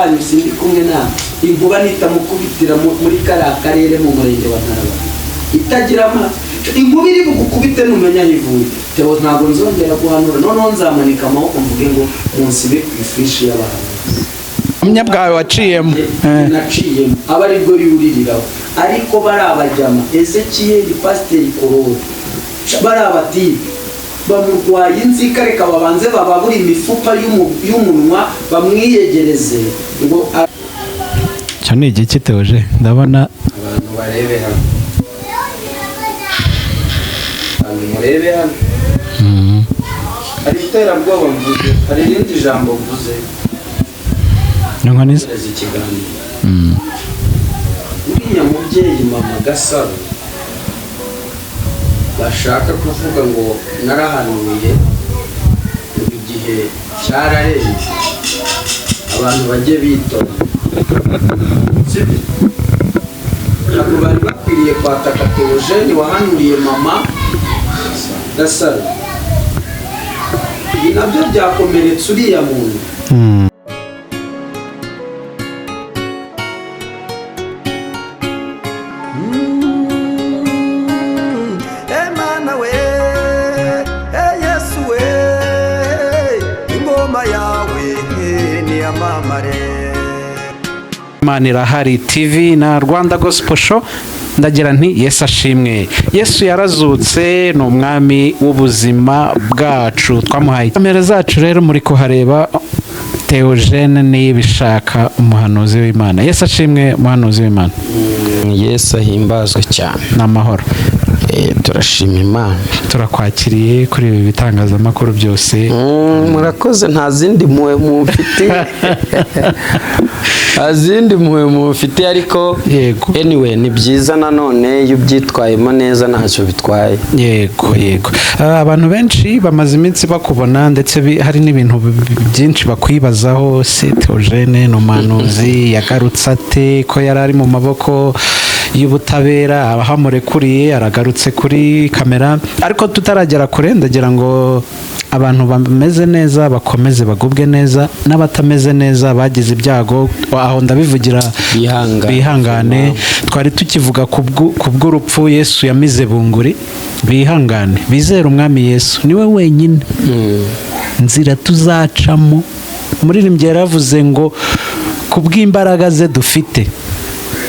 Wanyu sindi kumwe nawe. Inkuba nitamukubitira muri kariya karere, mu murenge wa Ntarabana, itagira amazi, inkuba iri bugukubite numenya aho ivuye. Teo, ntabwo nzongera guhanura. Noneho nzamanika amaboko mvuge ngo munsibe ku ifishi y'abahanuzi. Ubuhamya bwawe waciyemo. Naciyemo aba aribwo yuririraho, ariko bari abajyama Ezekiyeli, Pasiteri Korode, bari abatipe bamurwaye inzika. Reka babanze bababure imifupa y'umunwa, bamwiyegereze ngo Icyo ni igiki, Teoje? Ndabona Abantu barebe hano, abantu murebe hano. Hari iterabwoba mvuze? Hari irindi jambo mvuze? Ni inkoni Gereza ikiganiro. Uriya mubyeyi, mama Gasaro, bashaka kuvuga ngo narahanuye ngo igihe cyararenze, abantu bajye bitonda, sibyo? Ntabwo bari bakwiriye kwataka Teogene wahanuriye mama Gasaro. Ibi nabyo byakomeretsa uriya muntu. Emana we, Yesu we, ingoma yawe niyamamare. Imana Irahari TV na Rwanda Gospel Show, ndagira nti Yesu ashimwe. Yesu yarazutse, ni umwami w'ubuzima bwacu. Twamuhaye kamera zacu. Rero muri kuhareba Theogene Nibishaka, umuhanuzi w'Imana. Yesu ashimwe, umuhanuzi w'Imana. Yesu ahimbazwe cyane. Ni amahoro? Turashima Imana. Turakwakiriye kuri ibi bitangazamakuru byose. Murakoze. Nta zindi mpuhwe mumfitiye, nta zindi mpuhwe mumfitiye, ariko anyway, ni byiza nanone iyo ubyitwayemo neza, ntacyo bitwaye. Yego. Abantu benshi bamaze iminsi bakubona, ndetse hari n'ibintu byinshi bakwibazaho. Se Theogene ni umuhanuzi, yagarutse ate ko yari ari mu maboko y'ubutabera? Aho amurekuriye aragarutse kuri kamera. Ariko tutaragera kure, ndagira ngo abantu bameze neza bakomeze bagubwe neza, n'abatameze neza bagize ibyago, aho ndabivugira, Bihangane. bihangane. Twari tukivuga ku bw'urupfu Yesu yamize bunguri. Bihangane, bizere Umwami Yesu, niwe wenyine nzira tuzacamo. Umuririmbyi yaravuze ngo ku bw'imbaraga ze dufite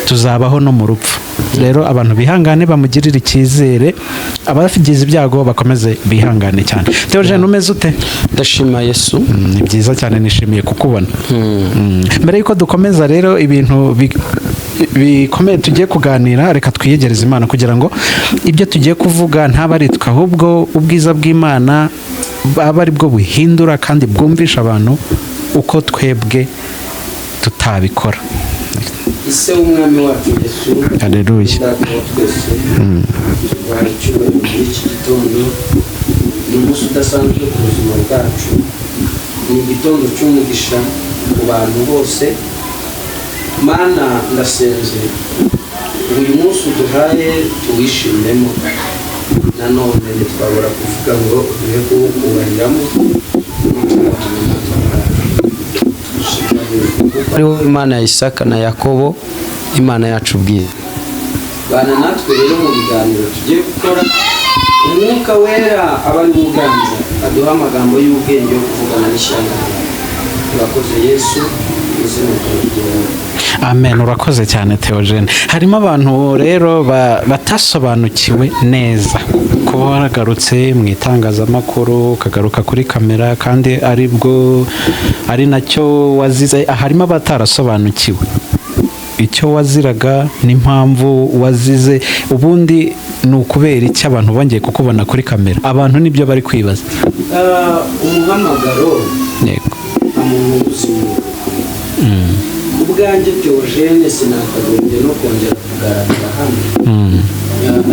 tuzabaho no mu rupfu. Rero abantu bihangane, bamugirire icyizere. Abagize ibyago bakomeze bihangane cyane. Theogene, umeze ute? Ndashima Yesu. Ni byiza cyane, nishimiye kukubona. Mbere y'uko dukomeza rero ibintu bikomeye tugiye kuganira, reka twiyegereze Imana kugira ngo ibyo tugiye kuvuga ntabe ari twe, ahubwo ubwiza bw'Imana baba ari bwo buhindura kandi bwumvisha abantu uko twebwe tutabikora. Ise w'Umwami wacu Yesu, Haleluya. Data wa twese, tuguhaye icyubahiro muri iki gitondo. Ni umunsi udasanzwe ku buzima bwacu, ni igitondo cy'umugisha ku bantu bose. Mana, ndasenze ngo uyu munsi uduhaye tuwishimemo. Nanone ntitwabura kuvuga ngo uduhe kuwukubariramo no kubahana natwe ubwacu. Ariho Imana ya Isaka na Yakobo, Imana yacu bwiza, bana natwe rero mu biganiro tugiye gukora. Umwuka Wera aba ari uganza, aduha amagambo y'ubwenge yo kuvugana n'ishyanga ryawe. Urakoze Yesu, mu izina ryawe ryera. Amen. Urakoze cyane, Theogene. Harimo abantu rero batasobanukiwe neza kuba waragarutse mu itangazamakuru, ukagaruka kuri kamera, kandi aribwo ari nacyo wazize. Harimo abatarasobanukiwe icyo waziraga n'impamvu wazize. Ubundi ni ukubera iki abantu bongeye kukubona kuri kamera? Abantu nibyo bari kwibaza. Umuhamagaro, nta muntu ubuzima ubwanjye. Theogene sinakagombye no kongera kugaragara hano.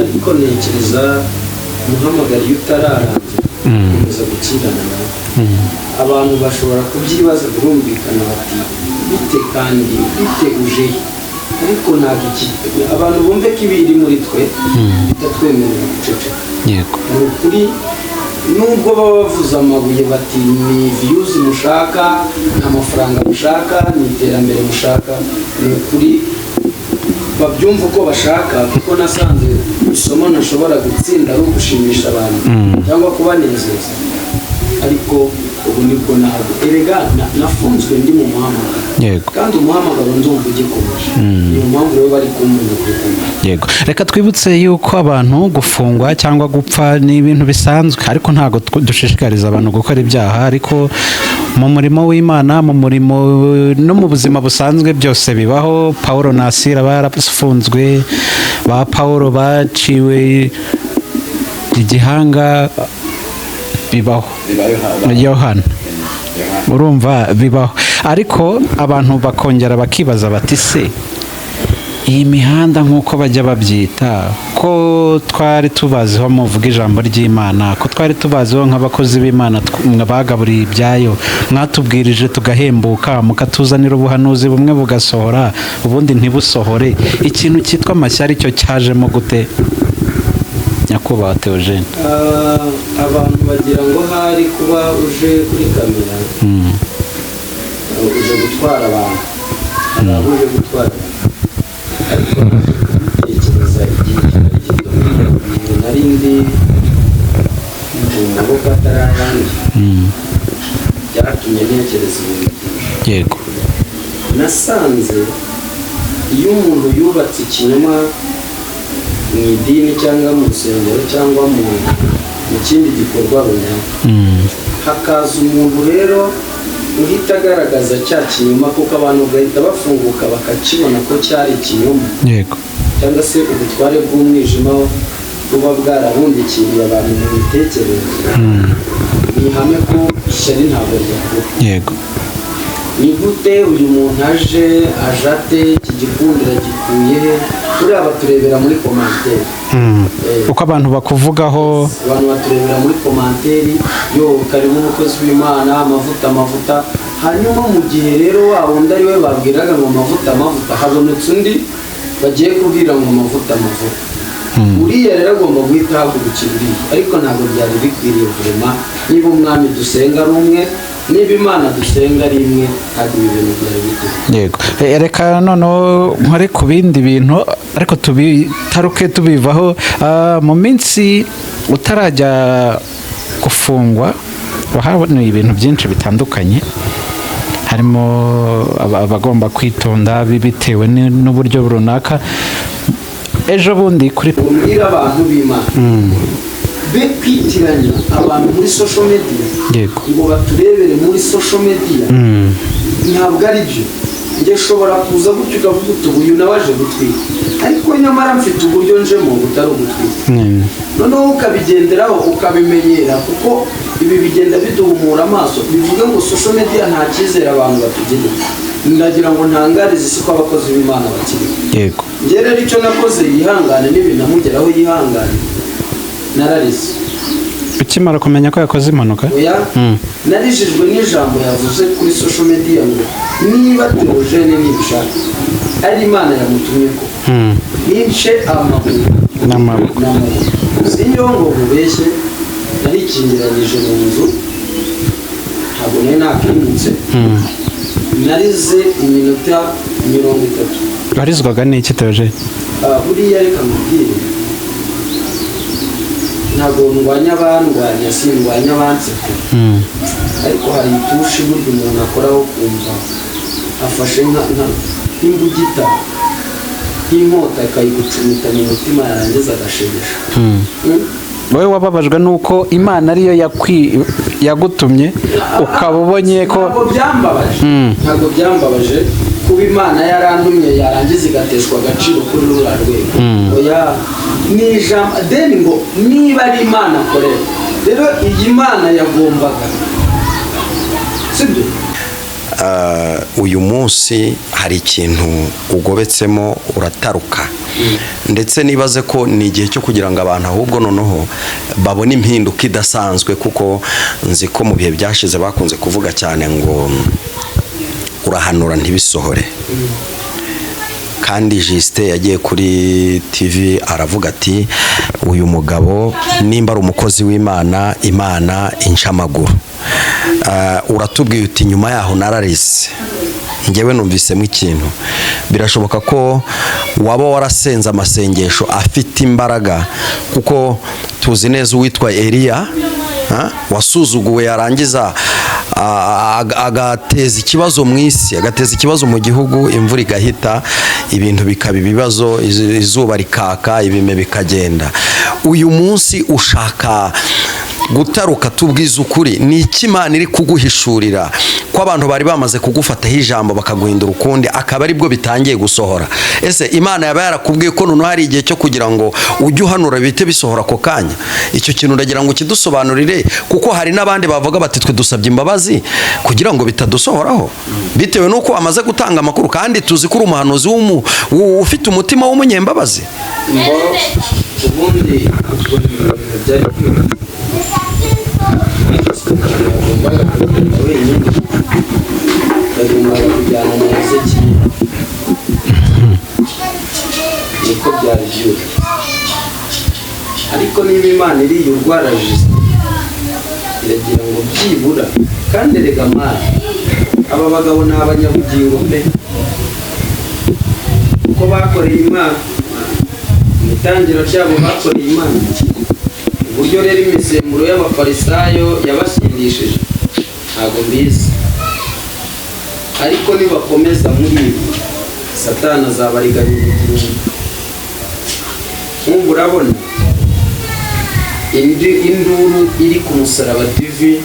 Ariko ntekereza umuhamagaro iyo utararangira ukomeza gukirana nawe. Abantu bashobora kubyibaza, birumvikana, bati bite kandi bite uje he? Ariko ntabwo iki abantu bumve ko ibiri muri twe bitatwemerera guceceka. Ni ukuri. Nubwo baba bavuze amabuye bati ni views mushaka, ni amafaranga mushaka, ni iterambere mushaka, ni ukuri babyumva uko bashaka, kuko nasanze isomo ntashobora gutsinda ari ugushimisha abantu cyangwa kubanezeza. Ariko ubu nibwo ntabwo erega nafunzwe ndi mu muhamagaro, kandi umuhamagaro ndumva ugikomeje. Niyo mpamvu rero bari kumbona kuri kamera. Yego, reka twibutse yuko abantu gufungwa cyangwa gupfa ni ibintu bisanzwe, ariko ntabwo dushishikariza abantu gukora ibyaha. Ariko mu murimo w'Imana, mu murimo no mu buzima busanzwe, byose bibaho. Paul na Sila barafunzwe, ba Paul baciwe igihanga, bibaho. Yohana, urumva bibaho. Ariko abantu bakongera bakibaza bati: "Se iyi mihanda, nk'uko bajya babyita, ko twari tubaziho muvuga ijambo ry'Imana, ko twari tubaziho nk'abakozi b'Imana bagaburiye ibyayo, mwatubwirije tugahembuka, mukatuzanira ubuhanuzi bumwe bugasohora, ubundi ntibusohore, ikintu cyitwa amashyari cyo cyajemo gute, nyakubahwa Theogene?" Ah, abantu bagira ngo hari kuba uje kuri kamera uje gutwara abantu, hari abo uje gutwara abantu. Ariko naje kubitekereza igihe kitari gito, igihe nari ndi mu maboko atari ayanjye, byatumye ntekereza ibintu byinshi. Nasanze iyo umuntu yubatse ikinyoma mu idini cyangwa mu rusengero cyangwa mu kindi gikorwa runaka, hakaza umuntu rero uhita agaragaza cya kinyoma, kuko abantu bagahita bafunguka bakakibona ko cyari ikinyoma, cyangwa se ubutware bw'umwijima buba bwarabundikiriye abantu mu mitekerereze, ni ihame ko ishyari ntabwo ryakura. Ni gute uyu muntu aje ate? Iki gikundiro gikuye he? Buriya baturebera muri commentaire. Uko abantu bakuvugaho. Abantu baturebera muri commentaire: "Yo, karibu umukozi w'Imana, amavuta, amavuta." Hanyuma mu gihe rero wa wundi ari we babwiraga ngo amavuta, amavuta, habonetse undi bagiye kubwira ngo amavuta, amavuta, uriya rero agomba guhita ahagurukira uriya. Ariko ntabwo byari bikwiriye vurema. Niba umwami dusenga ari umwe, niba Imana dusenga ari imwe, ntabwo ibi bintu byari bikwiriye. Yego. Reka noneho nkore ku bindi bintu, ariko tubitaruke tubivaho. Mu minsi utarajya gufungwa wahaboneye ibintu byinshi bitandukanye, harimo abagomba kwitonda bitewe n'uburyo runaka. Ejo bundi kuri Umbwira abantu b'Imana be kwitiranya abantu muri social media, ngo baturebere muri social media. Ntabwo ari byo. Njye nshobora kuza gutyo ukavuga uti: "Uyu nawe aje gutwika," ariko nyamara mfite uburyo njemo butari ugutwika. Noneho ukabigenderaho, ukabimenyera, kuko ibi bigenda biduhumura amaso. Bivuga ngo social media nta cyizere abantu batugirira. Ndagira ngo ntangarize isi ko abakozi b'Imana bakiriho. Njye rero icyo nakoze, yihangane n'ibinamugeraho yihangane, nararize. Ukimara kumenya ko yakoze impanuka? Oya, narijijwe n'ijambo yavuze kuri social media ngo niba Theogene nibishaka ari Imana yamutumye ko nince amaguru n'amaboko. N'amaboko. Siyo ngo nkubeshye, narikingiranyije mu nzu, ntabwo nari nakimutse. Narize iminota 30. Warizwaga n'iki, Theogene? Ah, buriya reka nkubwire, ntabwo ndwanya abandwanya, sindwanya abanseka, ariko hari itushi burya umuntu akoraho kumva afashe nk'imbugita, nk'inkota, akayigucumita mu mutima, yarangiza agashegesha. Wowe wababajwe n'uko Imana ariyo yagutumye, ukaba ubonye ko Ntabwo byambabaje, ntabwo byambabaje kuba Imana yarantumye, yarangiza igateshwa agaciro kuri ruriya rwego. Oya, ni ijambo deni ngo niba ari Imana akorera, rero iyi Mana yagombaga, sibyo? Uyu munsi hari ikintu ugobetsemo urataruka, ndetse nibaze ko ni igihe cyo kugira ngo abantu ahubwo noneho babone impinduka idasanzwe, kuko nzi ko mu bihe byashize bakunze kuvuga cyane ngo urahanura ntibisohore. Kandi Justin yagiye kuri TV aravuga ati uyu mugabo nimba ari umukozi w'Imana, Imana incamaguru. Uratubwiye uti nyuma yaho nararize. Ngewe numvisemo ikintu, birashoboka ko waba warasenze amasengesho afite imbaraga, kuko tuzi neza uwitwa Eliya, ha? Wasuzuguwe, yarangiza agateza ikibazo mu isi, agateza ikibazo mu gihugu, imvura igahita, ibintu bikaba ibibazo, izuba rikaka, ibime bikagenda. Uyu munsi ushaka gutaruka, tubwiza ukuri, ni iki Imana iri kuguhishurira, ko abantu bari bamaze kugufataho ijambo bakaguhindura ukundi, akaba aribwo bitangiye gusohora? Ese Imana yaba yarakubwiye ko noneho hari igihe cyo kugira ngo ujye uhanura bihite bisohora ako kanya? Icyo kintu ndagira ngo ukidusobanurire, kuko hari n'abandi bavuga bati twe dusabye imbabazi kugira ngo bitadusohoraho, bitewe n'uko amaze gutanga amakuru, kandi tuzi ko uri umuhanuzi ufite umutima w'umunyembabazi. Ngo ubundi ubwo ibintu byari byoroshye, yagombaga kugenda wenyine, yagombaga kujyana na Ezekiel, niko byari byoroshye. Ariko niba Imana iriye urwara Justin, iragira ngo byibura, kandi erega mari aba bagabo ni abanyabugingo pe, kuko bakoreye Imana mu itangira ryabo, bakoreye Imana. Uburyo rero imisemburo y'abafarisayo yabasindishije ntabwo mbizi, ariko nibakomeza muri ibi, Satani azabariganya ubugingo. Nk'ubu urabona indi induru iri ku Musaraba TV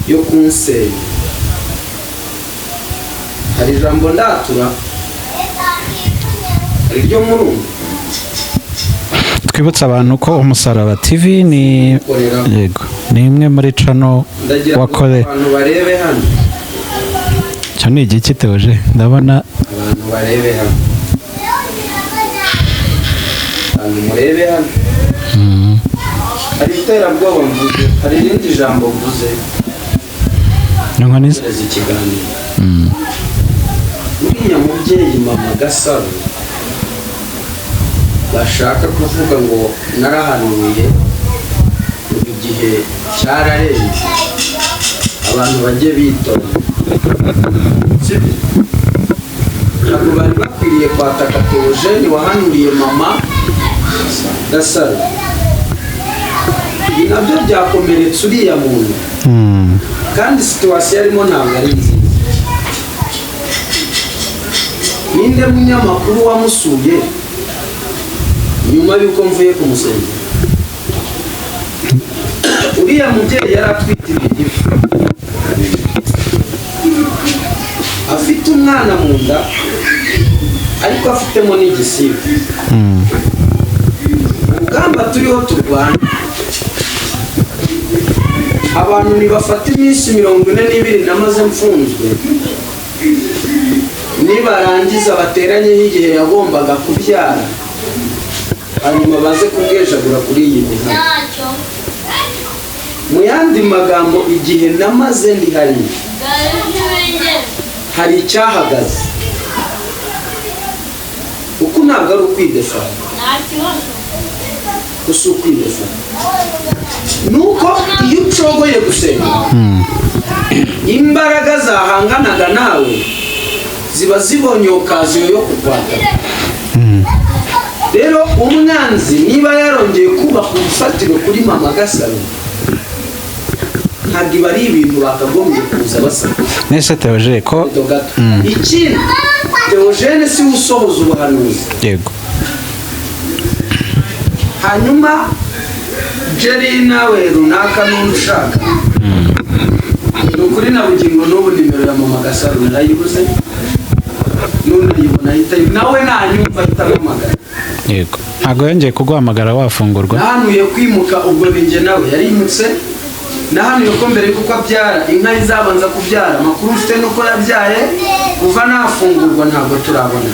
yo kunsenya. Hari ijambo ndatura, hari iryo murumva. Twibutse abantu ko Umusaraba TV ni Korera. Yego, ni imwe muri channel Ndagira ngo wakore. abantu barebe hano. Icyo ni igiki, Teoje? Ndabona. Abantu barebe hano, abantu murebe hano. Hari iterabwoba mvuze? Hari irindi jambo mvuze? Ni inkoni ze. Kohereza ikiganiro. Uriya mubyeyi mama Gasaro bashaka kuvuga ngo narahanuye ubu igihe cyararenze, abantu bajye bitonda, sibyo? Ntabwo bari bakwiriye kwataka Teogene wahanuriye mama Gasaro. Ibi nabyo byakomeretsa uriya muntu, kandi situation arimo ntabwo ari nziza. Ninde munyamakuru wamusuye nyuma y'uko mvuye kumusengera? Uriya mubyeyi yari atwite ibigifu, afite umwana mu nda, ariko afitemo n'igisibe. Urugamba turiho turwana, abantu ntibafata iminsi 42 namaze mfunzwe, nibarangiza bateranyeho igihe yagombaga kubyara, hanyuma baze kubwejagura kuri iyi mihanda. Mu yandi magambo, igihe namaze ndi hariya hari icyahagaze, uku ntabwo ari ukwidefana gusa. Ukwidefana nuko iyo ucogoye gusenga, imbaraga zahanganaga nawe ziba zibonye occasion yo kukwataka. Rero umwanzi niba yarongeye kubaka urufatiro kuri mama Gasaro, ntabwo iba ari ibintu bakagombye kuza basaba. Nese Teoje ko Gato gato. Ikindi, Teogene si we usohoza ubuhanuzi. Hanyuma Jerry nawe runaka n'undi ushaka, ni ukuri na bugingo n'ubu nimero ya mama Gasaro narayibuze. Nunayibona ahita nawe nanyumva ahita ampamagara. Yego, ntabwo yongeye kuguhamagara wafungurwa? Nahanuye kwimuka, ubwo ninjye nawe yarimutse. Nahanuye ko mbere y'uko abyara inka izabanza kubyara. Amakuru mfite nuko yabyaye. Kuva nafungurwa ntabwo turabona.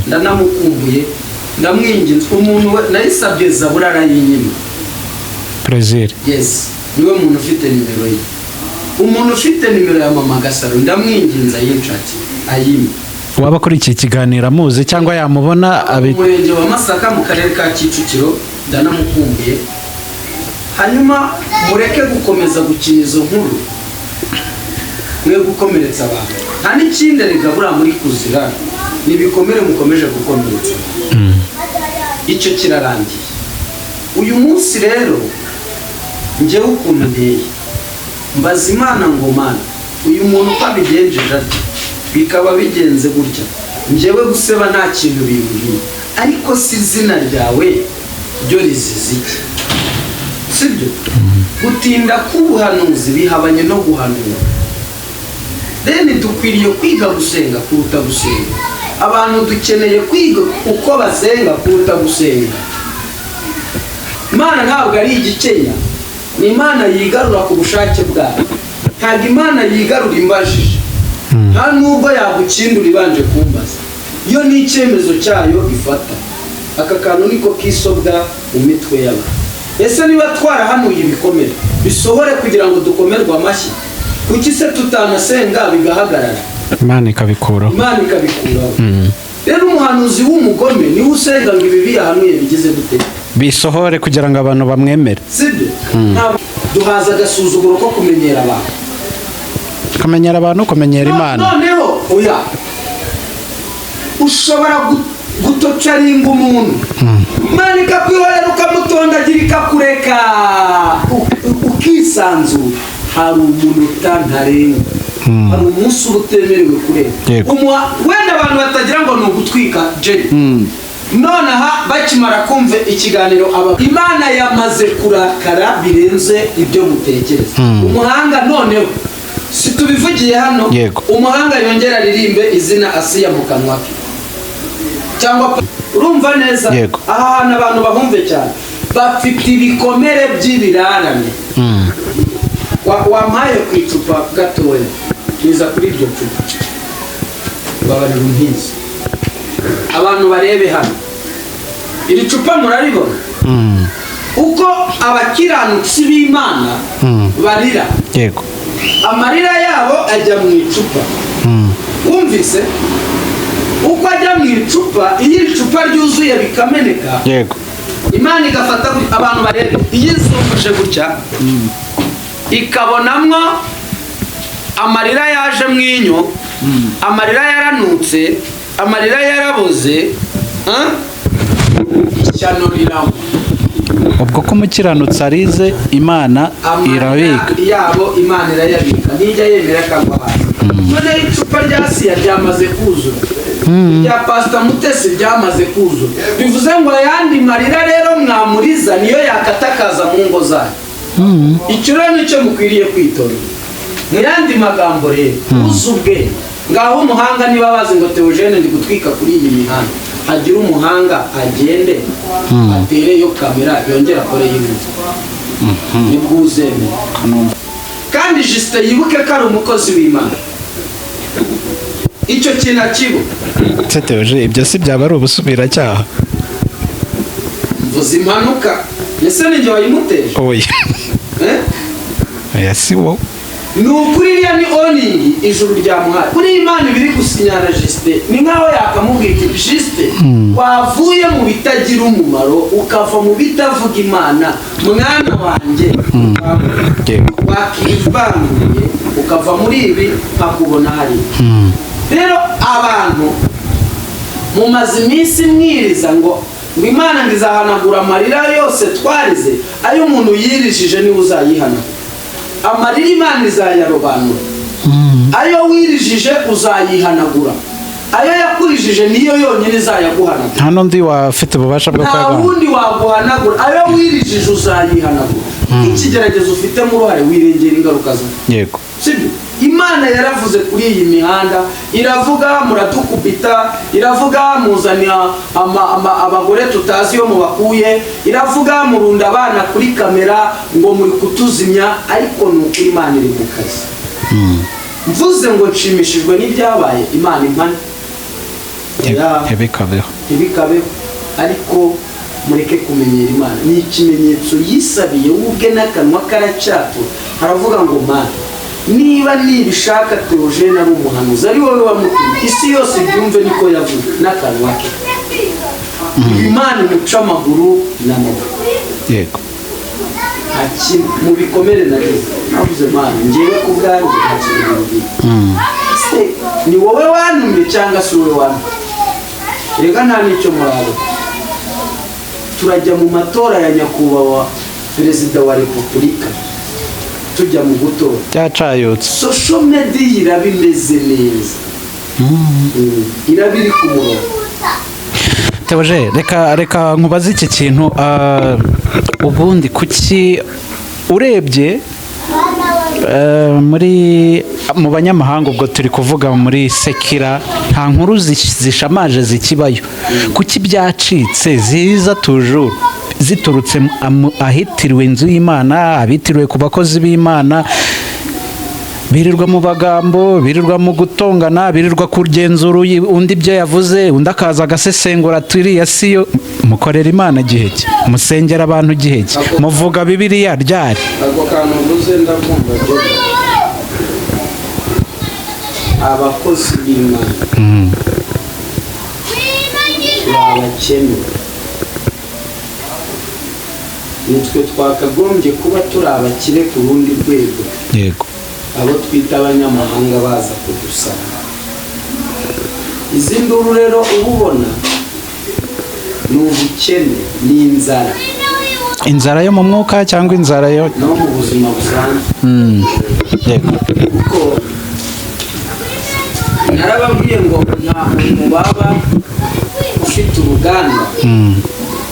Ndanamukumbuye, ndamwinginze. Umuntu we nayisabye zabura arayinyima. Plaisir. Yes, niwe muntu ufite nimero ye. Umuntu ufite nimero ya mama Gasaro, ndamwinginze ayinshakire ayime. Waba kuri iki kiganiro amuzi cyangwa yamubona abi. Umurenge wa Masaka, mu karere ka Kicukiro, ndanamukumbuye. Hanyuma mureke gukomeza gukina izo nkuru, mwe gukomeretsa abantu. Nta n'ikindi rega, buriya muri kuzira ni ibikomere mukomeje gukomeretsa. Icyo kirarangiye. Uyu munsi rero njyewe ukuntu nteye, mbaza Imana ngo: "Mana, uyu muntu uko abigenjeje atya, bikaba bigenze gutya, njyewe guseba nta kintu bimbwiye, ariko si izina ryawe ryo rizize iki?" Sibyo? Gutinda k'ubuhanuzi bihabanye no guhanura. Then dukwiriye kwiga gusenga kuruta gusenga. Abantu dukeneye kwiga uko basenga kuruta gusenga. Imana ntabwo ari igikenya, ni Imana yigarura ku bushake bwayo. Ntabwo Imana yigarura imbajije, nta nubwo yagukindura ibanje kumbaza. Yo ni icyemezo cyayo ifata. Aka kantu niko kisobwa mu mitwe y'abantu. Ese niba twarahanuye ibikomere bisohore kugira ngo dukomerwe amashyi, kuki se tutanasenga bigahagarara? Imana ikabikuraho. Imana ikabikuraho. Rero umuhanuzi w'umugome niwe usenga ngo ibi biyahanuye bigize gute? Bisohore kugira ngo abantu bamwemere. Sibyo? Ntabwo duhaza agasuzuguro ko kumenyera abantu. Kumenyera abantu, kumenyera Imana. Noneho oya, ushobora gutocaringa umuntu, Imana ikakwihorera, ukamutondagira, ikakureka ukisanzura. Hari umunota ntarengwa, hari umunsi uba utemerewe kurenga. Wenda abantu batagira ngo ni ugutwika jeni. Nonaha bakimara kumva ikiganiro, aba Imana yamaze kurakara birenze ibyo mutekereza. Umuhanga noneho si tubivugiye hano. Umuhanga yongera aririmbe izina Asiya mu kanwa ke cyangwa urumva neza? Yego. Aha hantu abantu bahumve cyane, bafite ibikomere by'ibirarane. Wampaye ku icupa gatoya, niza kuri iryo cupa, babarira untize abantu barebe hano. Iri cupa muraribona? Uko abakiranutsi b'Imana barira, amarira yabo ajya mu icupa. Wumvise uko ajya mu icupa? Iyo iri cupa ryuzuye bikameneka, Imana igafata abantu barebe, iyo izunguje gutya ikabonamwo amarira yaje mu inyo, amarira yaranutse, amarira yaraboze, ah? Ishyano riragwa. Ubwo ko umukiranutsi arize, Imana Amarira irabika. yabo Imana irayabika, ntijya yemera akagwa hasi. Noneho icupa rya Siya ryamaze kuzura, irya Pasita Mutesi ryamaze kuzura, bivuze ngo ayandi marira rero mwamuriza niyo yakatakaza mu ngo zanyu. Icyo rero nicyo mukwiriye kwitonda. Mu yandi magambo rero, uzi ubwenge ngaho, umuhanga, niba bazi ngo Teogene ndi gutwika kuri iyi mihanda, hagira umuhanga agende atereyo kamera, yongere akoreyo ibindi, nibwo uzemera. Kandi Justin yibuke ko ari umukozi w'Imana, icyo kintu akibuka. Se Teoje, ibyo si byaba ari ubusubiracyaha? Mvuze impanuka, ese ni njye wayimuteje? Oya. Eh? Oya, si wowe. Ni ukuri, iriya ni warning ijuru ryamuhaye. Kuri Imana ibiri gusinyana Justin, ni nkaho yakamubwira iti: "Justin, wavuye mu bitagira umumaro, ukava mu bitavuga Imana, mwana wanjye, wakivanguriye ukava muri ibi, nkakubona hariya." Rero abantu mumaze iminsi mwiriza ngo Imana ngo izahanagura amarira yose twarize. Ayo umuntu yirijije niwe uzayihanagura. Amarira Imana izayarobanura. Ayo wirijije uzayihanagura, ayo yakurijije niyo yonyine izayaguhanagura. Nta n'undi wafite ububasha bwo Nta kuyaguha. wundi waguhanagura. Ayo wirijije uzayihanagura. Ikigeragezo ufitemo uruhare, wirengera ingaruka zawe. Sibyo? Imana yaravuze kuri iyi mihanda, iravuga muradukubita, iravuga muzana abagore tutazi iyo mubakuye, iravuga murunda abana kuri kamera ngo muri kutuzimya. Ariko ni ukuri, Imana iri mu kazi. Mvuze ngo nshimishijwe n'ibyabaye, Imana impane. Oya. Ntibikabeho. Ntibikabeho. Ariko mureke kumenyera Imana. Ni ikimenyetso yisabiye we ubwe n'akanwa karacyatura, haravuga ngo: "Mana, Niba nibishaka Theogene ari umuhanuzi, ari wowe wamutumye, isi yose ibyumve, niko yavuze n'akanwa ke. Imana imuca amaguru n'amaboko. Nta kintu mu bikomere nagize, navuze: "Mana, ngewe ku bwanjye nta kintu bimbwiye. Ese ni wowe wantumye cyangwa si wowe wantumye?" Reka, nta n'icyo murabo. Turajya mu matora ya nyakubahwa Perezida wa Repubulika, tujya mu gutora. Byacayutse. Social media iraba imeze neza. Iraba iri ku murongo. Theogene, reka nkubaze iki kintu. Ubundi kuki urebye muri mu banyamahanga, ubwo turi kuvuga muri secular, nta nkuru zishamaje zikibayo? Kuki byacitse, ziza toujours ziturutse ahitiriwe inzu y'Imana, abitiriwe ku bakozi b'Imana, birirwa mu bagambo, birirwa mu gutongana, birirwa kugenzura undi ibyo yavuze, undi akaza agasesengura ati iriya siyo? Mukorera Imana gihe ki? Musengera abantu gihe ki? Muvuga Bibiliya ryari? Ako kantu uvuze ndakumva byo. Abakozi b'Imana turi abakene. Nitwe twakagombye kuba turi abakire ku rundi rwego, abo twita abanyamahanga baza kudusaba. Izi nduru rero uba ubona ni ubukene, ni inzara. Inzara yo mu mwuka cyangwa inzara yo No mu buzima busanzwe. Kuko narababwiye ngo nta muntu waba ufite uruganda,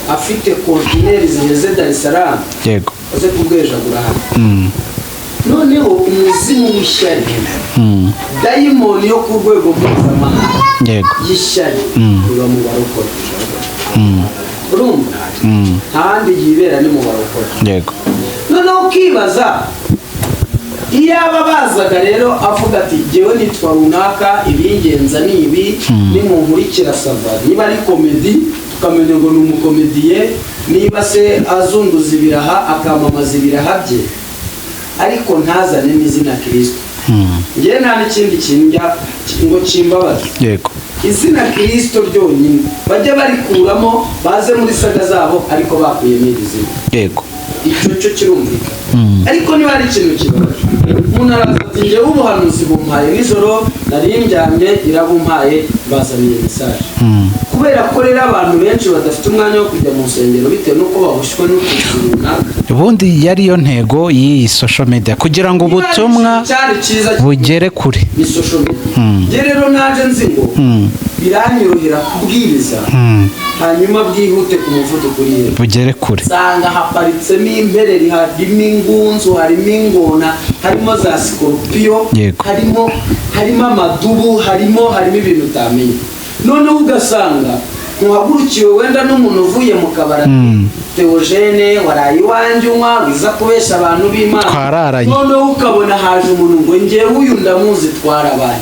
afite kontineri ziheze Dar es Salaam, aze kubwejagura hano. Noneho umuzimu w'ishyari, dayimoni yo ku rwego mpuzamahanga y'ishyari, iba mu barokore. Urumva, nta handi yibera, ni mu barokore. Noneho ukibaza, iyaba bazaga rero avuga ati: "Jyewe nitwa runaka, ibingenza ni ibi, nimunkurikira ça va." Niba ari comedy, tukamenya ngo ni umukomediye. Niba se azunguza ibiraha, akamamaza ibiraha bye, ariko ntazane n'izina Kirisito. Njyewe nta n'ikindi kintu njya ngo kimbabaze. Izina Kirisito ryonyine bajye barikuramo, baze muri saga zabo, ariko bakuyemo iri zina. Icyo cyo kirumvikana. Ariko niba hari ikintu kibabaje, umuntu araza ati: "Njyewe ubuhanuzi bumpaye nijoro, nari ndyamye, irabumpaye, bazaniye message." Kubera ko rero abantu benshi badafite umwanya wo kujya mu nsengero bitewe n'uko baboshywe n'utuzi runaka. Ubundi yari yo ntego y'iyi social media, kugira ngo ubutumwa cyari cyiza bugere kure. Ni social media. Njye rero naje nzi ngo biranyorohera kubwiriza, hanyuma bwihute ku muvuduko uri hejuru, bugere kure. Nsanga haparitsemo impereri, harimo ingunzu, harimo ingona, harimo za sikorupiyo, harimo amadubu, harimo ibintu utamenya. Noneho ugasanga ntuhagurukiwe wenda n'umuntu uvuye mu kabari ati: "Theogene, waraye iwanjye unywa, wiza kubesha abantu b'Imana." Twararanye. Noneho ukabona haje umuntu ngo: "Njyewe uyu ndamuzi, twarabaye."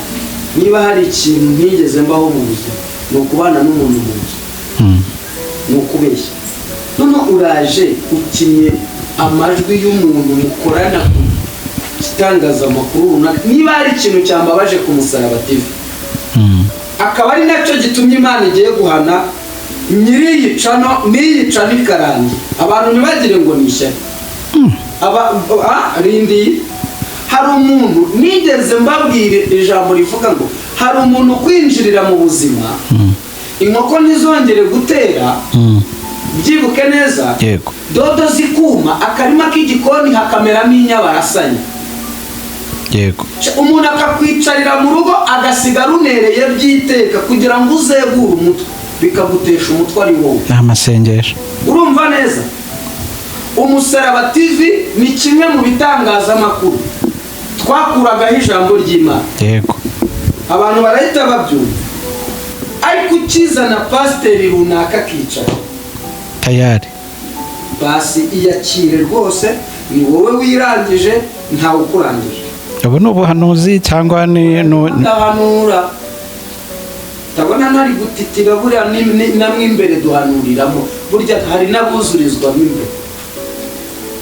Niba hari ikintu ntigeze mbaho mu buzima, ni ukubana n'umuntu mu nzu, ni ukubeshya. Noneho uraje ukinnye amajwi y'umuntu mukorana ku gitangazamakuru runaka. Niba hari ikintu cyambabaje ku Musaraba TV, akaba ari nacyo gitumye Imana igiye guhana nyiri channel, n'iyi channel ikarangira, abantu ntibagire ngo ni ishyari. Aba rindi hari umuntu nigeze mbabwira ijambo rivuga ngo hari umuntu kwinjirira mu buzima, inkoko ntizongere gutera, byibuke neza, dodo zikuma, akarima k'igikoni hakameramo inyabarasanya. Umuntu akakwicarira mu rugo, agasiga runereye by'iteka kugira ngo uzegure umutwe, bikagutesha umutwe ari wowe. Ni amasengesho. Urumva neza, Umusaraba TV ni kimwe mu bitangazamakuru twakuragaho ijambo ry'Imana. Abantu barahita babyumva, ariko ukizana pasiteri runaka akicara, tayari. Basi iyakire rwose, ni wowe wirangije, ntawe ukurangije. Ubu ni ubuhanuzi cyangwa ni Ndahanura, ndabona ntari gutitira. Buriya namwe imbere duhanuriramo, burya hari n'abuzurizwamo imbere,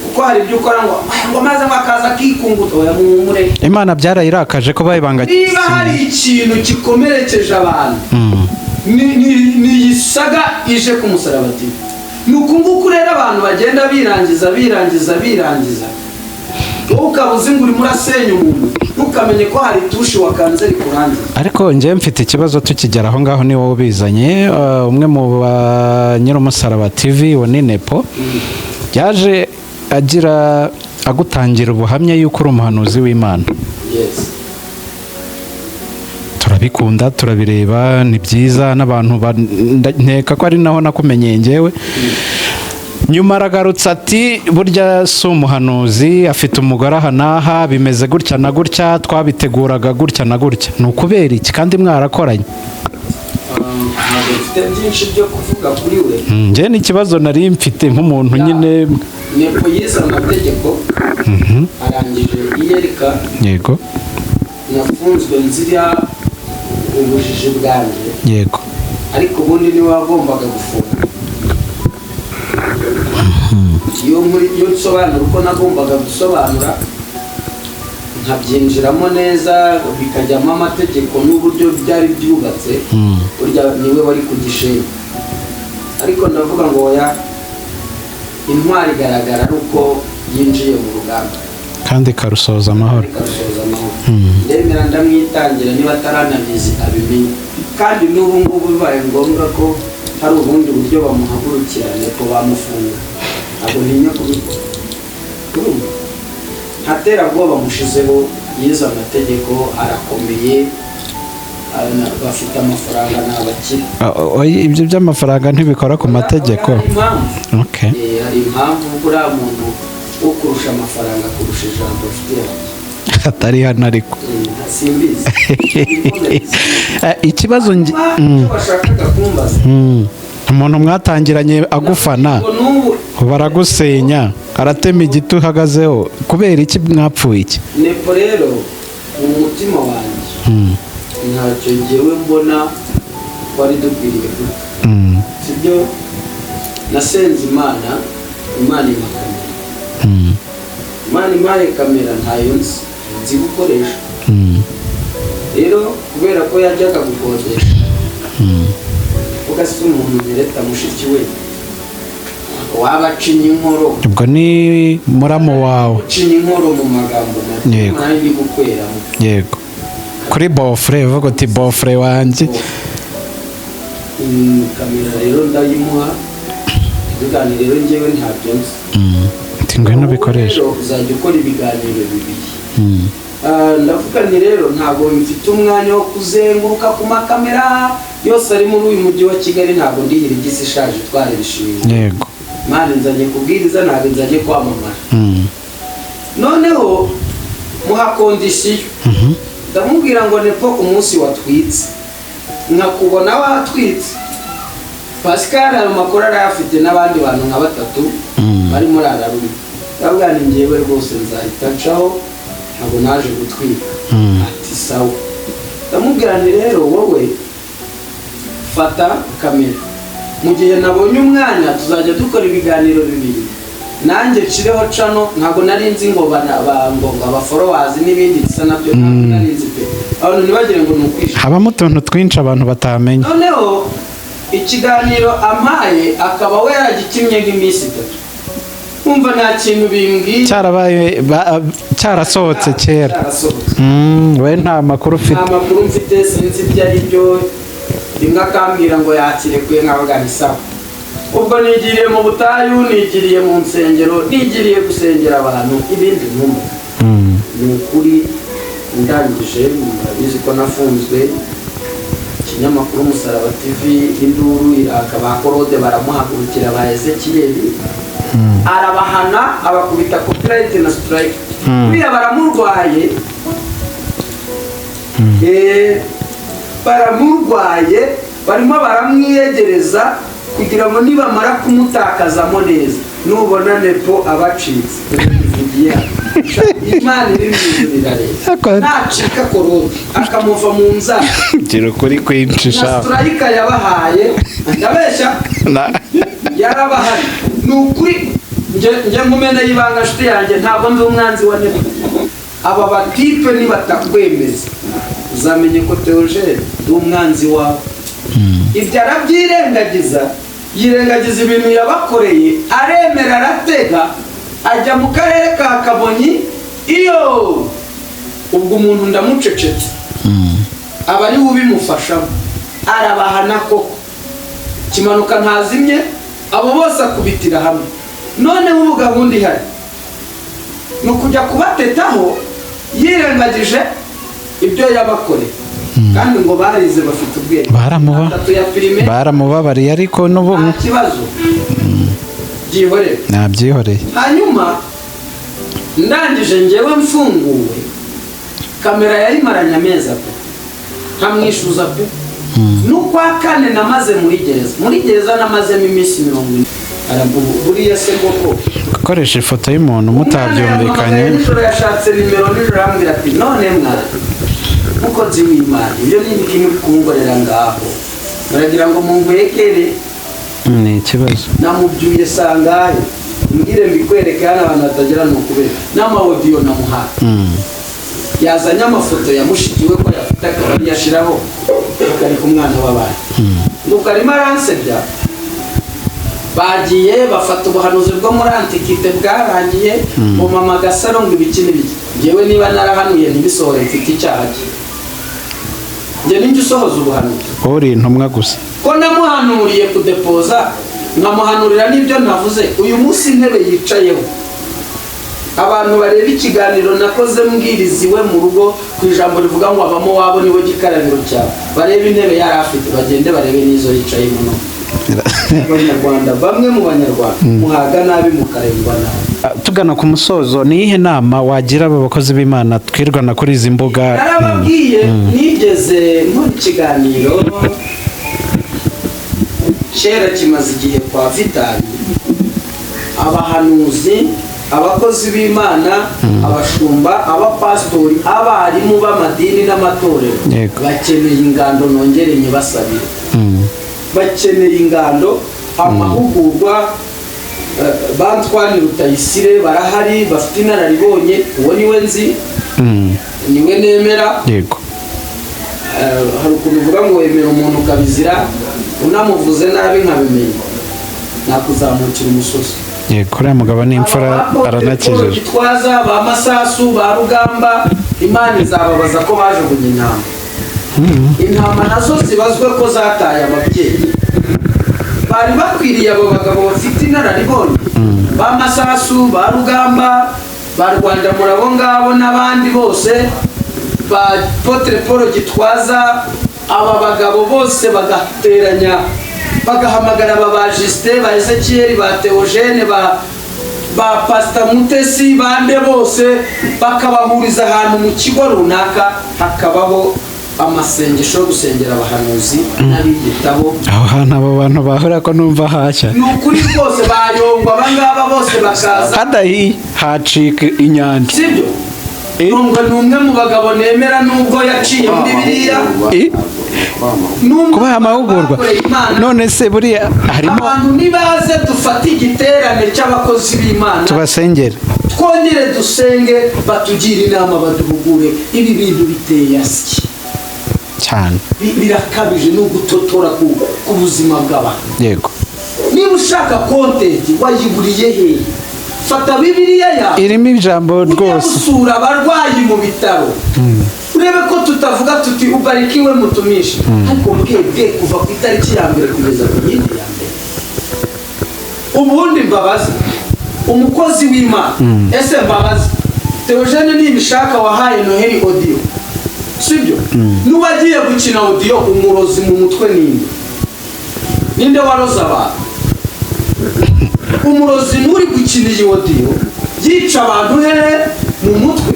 kuko Kuko hari ibyo ukora ngo maze ngo akaza akikunguta. Oya, muhumure. Imana byarayirakaje ko bayibanga. Niba hari ikintu gikomerekeje abantu, ni iyi saga ije ku musaraba TV. Ni uku nguku rero abantu bagenda birangiza, birangiza, birangiza. Wowe ukaba uzi ngo urimo urasenya umuntu, ntukamenye ko hari itushi wakanze rikurangiza. Ariko njyewe mfite ikibazo. Tukigera aho ngaho, ni wowe ubizanye. Umwe mu ba nyir'umusaraba TV wa ni Nepo, yaje agira agutangira ubuhamya y'uko uri umuhanuzi w'Imana. Yes. Turabikunda, turabireba, ni byiza n'abantu nkeka ko ari naho nakumenyeye njyewe. Nyuma aragarutse ati burya si umuhanuzi, afite umugore aha n'aha, bimeze gutya na gutya, twabiteguraga gutya na gutya. Ni ukubera iki kandi mwarakoranye? Ntabwo mfite byinshi byo kuvuga kuri we. Njye n'ikibazo nari mfite nk'umuntu nyine. Nepo yize amategeko, arangije iyerika. Nafunzwe nzira ubujiji bwanjye. Ariko ubundi niwe wagombaga gufunga. Iyo muri iyo nsobanura uko nagombaga gusobanura, nkabyinjiramo neza, bikajyamo amategeko n'uburyo byari byubatse, burya niwe wari kugishima. Ariko ndavuga ngo oya, intwari igaragara ari uko yinjiye mu rugamba kandi ikarusoza amahoro. Ikarusoza amahoro. Ndemera ndamwitangira, niba ataranabizi abimenye. Kandi n'ubu ngubu bibaye ngombwa ko hari ubundi buryo bamuhagurukira Nepo bamufunga, ntabwo ntinya kubikora. Urumva, nta terabwoba mushizeho. Yize amategeko, arakomeye, bafite amafaranga, ni abakire. Ah, oya, ibyo by'amafaranga ntibikora ku mategeko. Hari impamvu. Hari impamvu uriya muntu wo kurusha amafaranga kurusha ijambo afite yanjye. Atari hano ariko. Simbizi. Ikibazo Icyo washakaga kumbaza? Umuntu mwatangiranye agufana, Ngo n'ubu baragusenya, aratema igiti uhagazeho. Kubera iki? Mwapfuye iki? Nepo rero mu mutima wanjye ntacyo ngewe mbona twari dukwiriye gupfa. Sibyo, nasenze Imana, Imana impa kamera. Imana impaye kamera, ntayo nzi gukoresha. Rero kubera ko yajyaga gukodesha, uvuga se umuntu nyereta mushiki we waba acinya inkoro. Ubwo ni muramu wawe. Ucinya inkoro mu magambo make. Nanjye ndi gukweramo. Yego, kuri beau-frère uvuga uti beau-frère wanjye. Kamera rero ndayimuha, ibiganiro rero ngewe ntabyo nzi. Ati ngwino ubikoreshe. Rero uzajya ukora ibiganiro bibiri. Ndavuga nti rero ntabwo mfite umwanya wo kuzenguruka ku makamera yose ari muri uyu mujyi wa Kigali, ntabwo ndihira igisi ishaje itwara ibishingwe. Mani nzanye kubwiriza, ntabwo nzanye kwamamara. Noneho muha condition, ndamubwira ngo Nepo, umunsi watwitse nkakubona watwitse, Pascal ayo makuru arayafite n'abandi bantu nka batatu bari muri ararume, ndavuga ni njyewe rwose nzahita ncaho, ntabwo naje gutwika. Ati sawa. Ndamubwira nti rero wowe fata kamera, mu gihe nabonye umwanya tuzajya dukora ibiganiro bibiri, nanjye nshireho channel. Ntabwo nari nzi ngo ngo abafollowers n'ibindi bisa nabyo, ntabwo nari nzi pe. Abantu ntibagire ngo ni ukwishyura. Habamo utuntu twinshi abantu batamenya. Noneho ikiganiro ampaye akaba we yaragikinnye nk'iminsi 3, nkumva nta kintu bimbwiye. Cyarabaye cyarasohotse kera. Cyarasohotse. We nta makuru ufite. Nta makuru mfite, sinzi ibyo ari byo. Rimwe akambwira ngo yakirekuye, nkavuga ni sawa. Ubwo nigiriye mu butayu, nigiriye mu nsengero, nigiriye gusengera abantu, ibindi ntumva. Ni ukuri, ndangije murabizi ko nafunzwe. Ikinyamakuru Umusaraba TV, induru iraka, ba Korode baramuhagurukira, ba Ezekiyeli arabahana, abakubita copyright na strike. Buriya baramurwaye. Baramurwaye, barimo baramwiyegereza kugira ngo nibamara kumutakazamo neza, nubona Nepo abacitse, bivugiye hano. Imana iri mu ijuru irareba. Nacika Korode akamuva mu nzara Gira ukuri kwinshi na sha. strike yabahaye, ndabeshya? Yarabahari, ni ukuri. Njye nkumeneye ibanga, nshuti yanjye, ntabwo ndi umwanzi wa Nepo. Aba batipe nibatakwemeza, uzamenye ko Theogene ndi umwanzi wawe. Ibyo arabyirengagiza, yirengagiza ibintu yabakoreye, aremera, aratega, ajya mu karere ka Kamonyi. Iyo ubwo umuntu ndamucecetse, aba ari we ubimufashamo, arabahana koko. Kimanuka ntazimye, abo bose akubitira hamwe. Noneho ubu gahunda ihari ni ukujya kubatetaho yirengagije ibyo yabakoreye, kandi ngo barize, bafite ubwenge. Atatu ya primaire. Baramubabariye, ariko n'ubu Nta kibazo, byihorere. Nabyihoreye. Hanyuma ndangije, njyewe mfunguwe, kamera yayimaranye amezi 3, nkamwishyuza pe. N'ukwa kane namaze muri gereza, muri gereza namazemo iminsi 40. Buriya se koko Gukoresha ifoto y'umuntu mutabyumvikanye. Umwana yampamagaye nijoro, yashatse nimero nijoro, arambwira ati: "None mwana mukozi w'Imana, ibyo ni ibiki muri kungorera ngaho? Muragira ngo munkwekere?" Ni ikibazo. Namubyuye sangahe, mbwire mbikwereke hano, abantu batagira ni ukubera n'ama audio namuhaye. Yazanye amafoto ya mushiki we ko yafite, akaba ariyo ashyiraho, akareka umwana w'abandi. Nuko arimo aransebya. Bagiye bafata ubuhanuzi bwo muri antiquité bwarangiye mu mama Gasaro, ngo ibiki n'ibiki. Ngewe niba narahanuye ntibisohore, mfite icyaha cye? Njye ninjye usohoza ubuhanuzi? Uri intumwa gusa. Ko namuhanuriye kudepoza, nkamuhanurira n'ibyo ntavuze. Uyu munsi intebe yicayeho, abantu bareba ikiganiro nakoze mbwiriza iwe mu rugo ku ijambo rivuga ngo abamo wabo nibo gikarabiro cyawe, barebe intebe yari afite, bagende barebe n'izo yicayemo. No Abanyarwanda, bamwe mu Banyarwanda, muhaga nabi mukarengwa nabi. Tugana ku musozo, ni iyihe nama wagira aba bakozi b'Imana twirwana kuri izi mbuga? Narababwiye, nigeze nkora ikiganiro kera, kimaze igihe, kwa Vitali. Abahanuzi, abakozi b'Imana, abashumba, abapasitori, abarimu b'amadini n'amatorero bakeneye ingando. Nongere nyibasabire, bakeneye ingando, amahugurwa. Ba Antoine Rutayisire barahari, bafite inararibonye. Uwo niwe nzi, niwe nemera. Hari ukuntu uvuga ngo wemera umuntu ukabizira, unamuvuze nabi nkabimenya, nakuzamukira umusozi. Yego, uriya mugabo ni imfura. Aba ba Aranakijije. Gitwaza, ba Masasu, ba Rugamba, Imana izababaza ko bajugunye intama. Intama nazo zibazwe ko zataye ababyeyi. Bari bakwiriye, abo bagabo bafite inararibonye, ba Masasu, ba Rugamba, ba Rwandamura, abo ngabo n'abandi bose, ba Apotre Paul Gitwaza, aba bagabo bose bagateranya, bagahamagara aba ba Justin, ba Ezekiel, ba Theogene, ba Pasita Mutesi, bande bose, bakabahuriza ahantu mu kigo runaka, hakabaho amasengesho yo gusengera abahanuzi n'abiyitaho. Aho hantu abo bantu bahura ko numva hashya. Ni ukuri rwose, bayongwa abangaba bose bakaza. Hadahiye hacika inyanja. Sibyo? Yongwa ni umwe mu bagabo nemera, nubwo yaciye muri biriya. Ni umwe Kubaha mu amahugurwa. bakoreye Imana. None se buriya harimo Abantu nibaze dufate igiterane cy'abakozi b'Imana, tubasengere. Twongere dusenge, batugire inama, baduhugure. Ibi bintu biteye asyi. Cyane. Birakabije, ni ugutotora ku buzima bw'abantu. Niba ushaka content, wayiburiye hehe? Fata Bibiliya yawe, Irimo ijambo ujya rwose. gusura abarwayi mu bitaro, urebe ko tutavuga tuti "Ubarikiwe mutumishi". Ariko bwebwe kuva ku itariki ya mbere kugeza ku yindi ya mbere. Ubundi mbabazi, umukozi w'Imana, ese mbabazi, Theogene nibishaka wahaye Noheli audio, sibyo? N'uwagiye gukina audio, umurozi mu mutwe ninde? Ninde waroze abantu? Umurozi n'uri gukina iyi audio yica abantu hehe mu mutwe?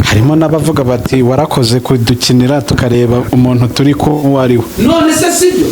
Harimo n'abavuga bati: "Warakoze kudukinira, tukareba umuntu turi ko uwo ari we." None se sibyo?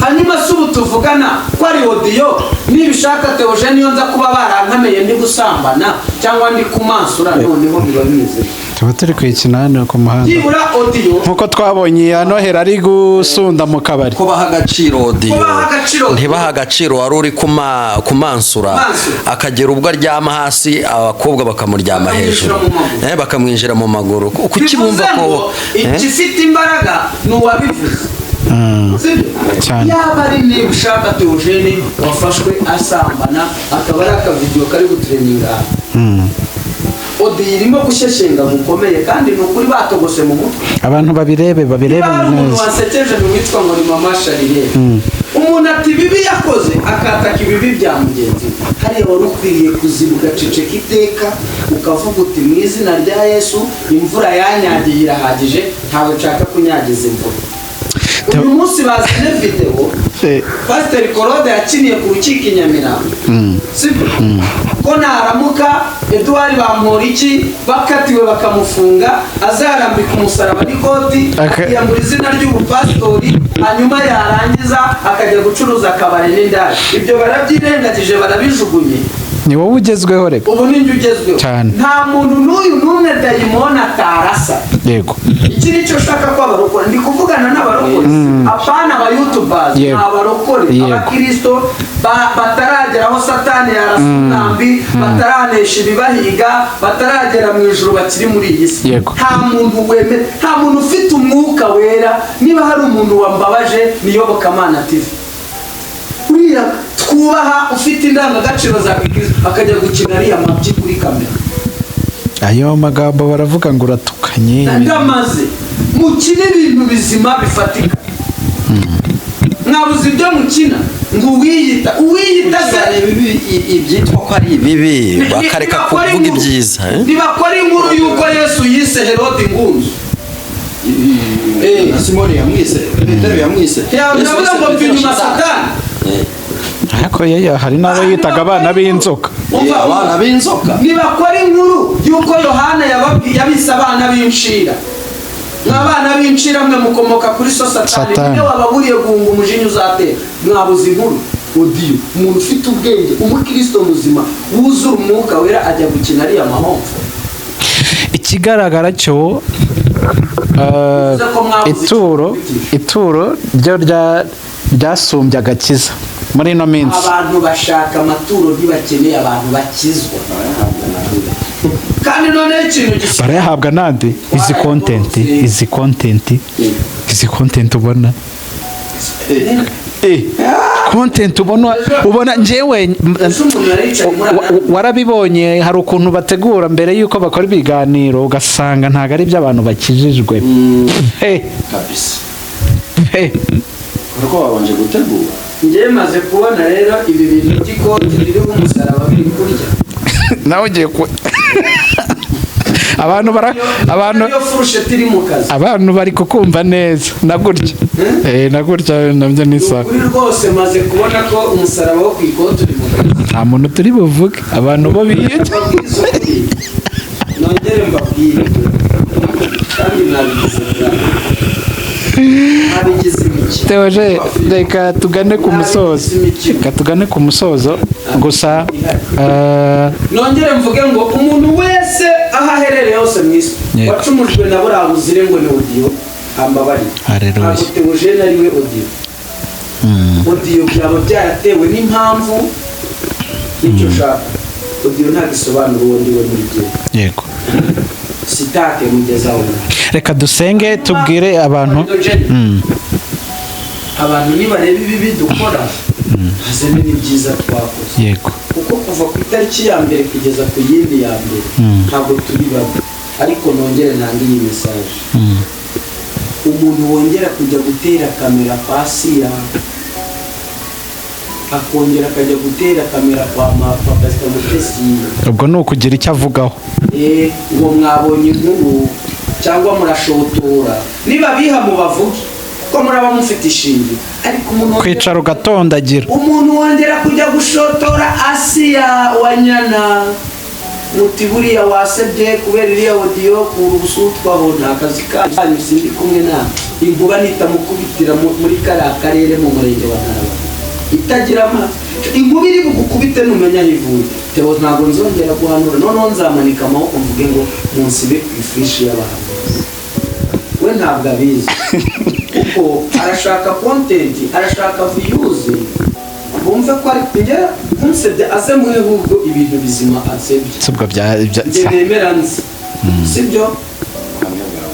Hanyuma se ubu tuvugana ko ari audio nibishaka Theogene, iyo nza kuba barankameye ndi gusambana cyangwa ndi kumansura, noneho biba bimeze bite? Tuba turi kwikina hano ku muhanda. Byibura audio. Nkuko twabonye iya Noheli ari gusunda mu kabari. Ko baha agaciro audio. Ko baha agaciro audio. Ntibaha agaciro wari uri kumansura. Mansura. Akagera ubwo aryama hasi, abakobwa bakamuryama Bakamwinjira hejuru. mu maguru. Bakamwinjira mu maguru. Kuki bumva Bivuze ko ngo igifite imbaraga ni uwabivuze. Sibyo? Cyane. Yaba ari niba ushaka Theogene wafashwe asambana, akaba ari akavidewo kari gutrendinga, audio irimo gushyeshyenga gukomeye, kandi ni ukuri batogose mu mutwe. Abantu babirebe, babirebe Niba hari umuntu neza. wasekeje, ni uwitwa ngo ni Mama Sharirere. Umuntu ati ibibi yakoze, akataka ibibi bya mugenzi we. Hariya wari ukwiriye kuziba, ugaceceka iteka, ukavuga uti: "Mu izina rya Yesu, imvura yanyagiye irahagije, ntabwo nshaka kunyagiza imvura." Uyu munsi bazane videwo Pasiteri Korode yakiniye ku rukiko i Nyamirambo, sibyo? Ko naramuka Eduard Bamporiki bakatiwe bakamufunga, azarambika umusaraba n'ikoti, akiyambura izina ry'ubupasitori, hanyuma yarangiza akajya gucuruza akabari n'indaya. Ibyo barabyirengagije, barabijugunye. Ni wowe ugezweho reka. Ubu ni njye ugezweho. Cyane. Nta muntu n'uyu n'umwe dayimoni atarasa. Iki nicyo ushaka ko abarokore, ndi kuvugana n'abarokore, apana abayutubazi. Abarokore, abakirisito bataragera aho Satani yarasa umwambi, bataranesha ibibahiga, bataragera mu ijuru, bakiri muri iyi si. Nta muntu wemera, nta muntu ufite umwuka wera. Niba hari umuntu wambabaje, ni Iyobokamana TV, uriya twubaha ufite indangagaciro za gikristo, akajya gukina ariya mabyi kuri kamera. Ayo magambo baravuga ngo uratukanye. Ndamaze mukine ibintu bizima bifatika, mwabuze ibyo mukina ngo uwiyita, uwiyita se. Bareba ibyitwa ko ari ibibi, bakareka Nibakora kuvuga ibyiza, eh? Nibakora inkuru y'uko Yesu yise Herode ingunzu. Na Simoni yamwise, Petero yamwise. Yavuze ngo mva inyuma, Satani. Ariko yewe, hari n'abo yitaga abana b'inzoka. Umva, Abana b'inzoka. Nibakora inkuru y'uko Yohana yabise abana b'incira. Mwabana b'incira mwe, mukomoka kuri so Satani. Satani. Niwe wababuriye guhunga umujinya uzatera. Mwabuze inkuru? Audio, umuntu ufite ubwenge, umukristo muzima wuzura umwuka wera, ajya gukina ariya mahomfo? Ikigaragara cyo Bivuze ko mwabuze ituro icyo. Ituro ryo ryasumbye agakiza muri ino minsi. Abantu bashaka amaturo, ntibakeneye abantu bakizwa. Kandi noneho ikintu gisa Barayahabwa nande? Izi content, izi content, izi content ubona, content ubona njyewe Ese umuntu yaricaye muri warabibonye, hari ukuntu bategura mbere y'uko bakora ibiganiro, ugasanga ntabwo ari iby'abantu bakijijwe. Kabisa. Kuko babanje gutegura. Njyewe maze kubona rero ibi bintu by'ikoti ririho umusaraba biri kurya. Nawe ugiye ku abantu bara abantu Niyo furusheti iri mu kazi. Abantu bari kukumva neza na gutya, na gutya nabyo ni sawa. Ukuri rwose, maze kubona ko umusaraba wo ku ikoti uri mu kazi. Nta muntu turi buvuge, abantu bo biyita. Mbabwize ukuri, nongere mbabwire, kandi mwabigize bwa mwabigize imikino. Teoje, reka tugane ku musozo, reka tugane ku musozo gusa. Nongere mvuge ngo umuntu wese aho aherereye hose mu isi wacumujwe na buriya buzire ngo ni audio, ambabarire. Haleluya. Ntabwo Theogene ari we audio. Audio byaba byaratewe n'impamvu n'icyo ushaka. Audio ntabwo isobanura uwo ndi we muri gihe. Sitake mugezaho. Reka dusenge, tubwire abantu. Abantu nibareba ibibi dukora, hazemo n'ibyiza twakoze. Kuko kuva ku itariki ya mbere kugeza ku yindi ya mbere, ntabwo turi babi. Ariko nongere ntange iyi message: umuntu wongera kujya gutera kamera kwa Siya, akongera akajya gutera kamera kwa Pasita Mutesi, Ubwo ni ukugira icyo avugaho. Ngo mwabonye inkuru cyangwa murashotora, niba biha mubavuge ko muraba mufite ishingiro. Ariko umuntu Kwicara ugatondagira. Umuntu wongera kujya gushotora Asiya Wanyana, muti buriya wasebye kubera iriya audio, kura ubusutwa aho, nta kazi kanyu, sindi kumwe nawe. Inkuba nitamukubitira muri kariya karere, mu murenge wa Ntarabana itagira amazi. Inkuba iri bugukubite numenya aho ivuye. Theo, ntabwo nzongera guhanura. Noneho nzamanika amaboko mvuge ngo munsibe ku ifishi y'abahanuzi. We ntabwo abizi, kuko arashaka content, arashaka views, bumve ko ari njye kunsebya. Aze muhe ahubwo ibintu bizima ansebye. Si ubwo Njye nemera nzi, sibyo?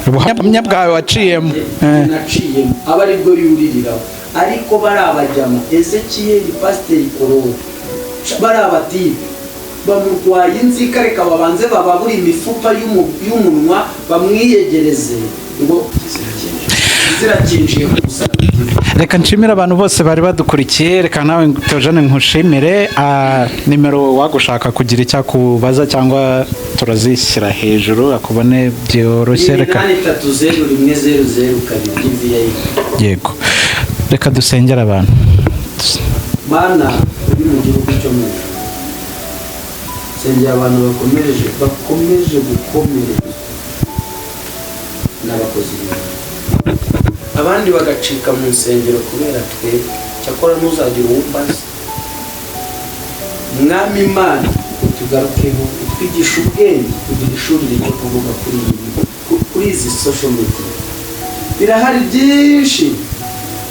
Ubuhamya bwawe waciyemo. Naciyemo aba aribwo yuririraho. Ariko bari abajyama Ezekiyeli, Pasiteri Korode, bari abatipe bamurwaye inzika. Reka babanze bababure imifupa y'umunwa, bamwiyegereze ngo zirakinjiye ku musaraba. Reka nshimire abantu bose bari badukurikiye. Reka nawe Theogene nkushimire. Nimero wagushaka kugira icyo akubaza cyangwa turazishyira hejuru akubone byoroshye. Reka 83010002 VIP. Yego, reka dusengere abantu. Mana uri mu gihugu cyo mu ijuru, sengera abantu bakomeje gukomerezwa n'abakozi b'Imana, abandi bagacika mu nsengero kubera twebwe. Cyakora ntuzagire uwo umbaza. Mwami Imana, utugarukeho, utwigishe ubwenge, uduhishurire icyo kuvuga kuri izi social media. Birahari byinshi,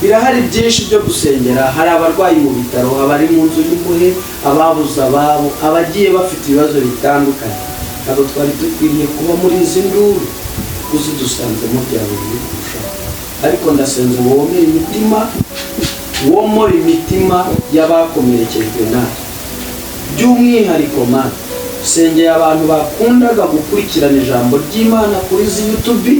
birahari byinshi byo gusengera. Hari abarwayi mu bitaro, abari mu nzu y'imbohe, ababuze ababo, abagiye bafite ibibazo bitandukanye. Ntabwo twari dukwiriye kuba muri izi nduru, uzidusanzemo byaba bibi kurushaho. Ariko ndasenze ngo womere imitima, womore imitima y'abakomerekejwe natwe. By'umwihariko Mana, sengeye abantu bakundaga gukurikirana ijambo ry'Imana kuri izi YouTube,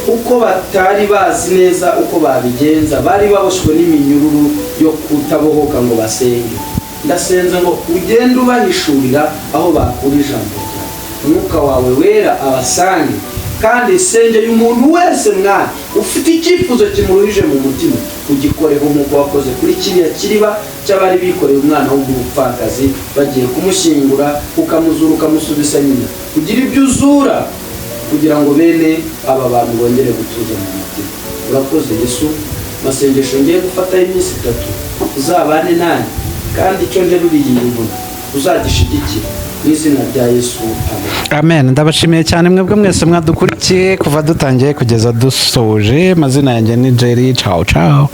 kuko batari bazi neza uko babigenza, bari baboshywe n'iminyururu yo kutabohoka ngo basenge. Ndasenze ngo ugende ubahishurira aho bakura ijambo ryawe, Umwuka wawe Wera abasange. Kandi sengeye umuntu wese mwana ufite icyifuzo kimuruhije mu mutima, ugikoreho nk'uko wakoze kuri kiriya kiriba cy'abari bikoreye umwana w'umupfakazi bagiye kumushyingura, ukamuzura, ukamusubiza nyina. Ugira ibyo uzura kugira ngo bene aba bantu bongere gutuza mu mutima. Urakoze Yesu. Masengesho ngiye gufataho iminsi 3, uzabane nanjye, kandi icyo nteruriye iyi nkoni uzagishigikire mu izina rya Yesu, amen. Amen. Ndabashimiye cyane mwebwe mwese mwadukurikiye kuva dutangiye kugeza dusoje. Amazina yanjye ni Jerry. Ciao ciao.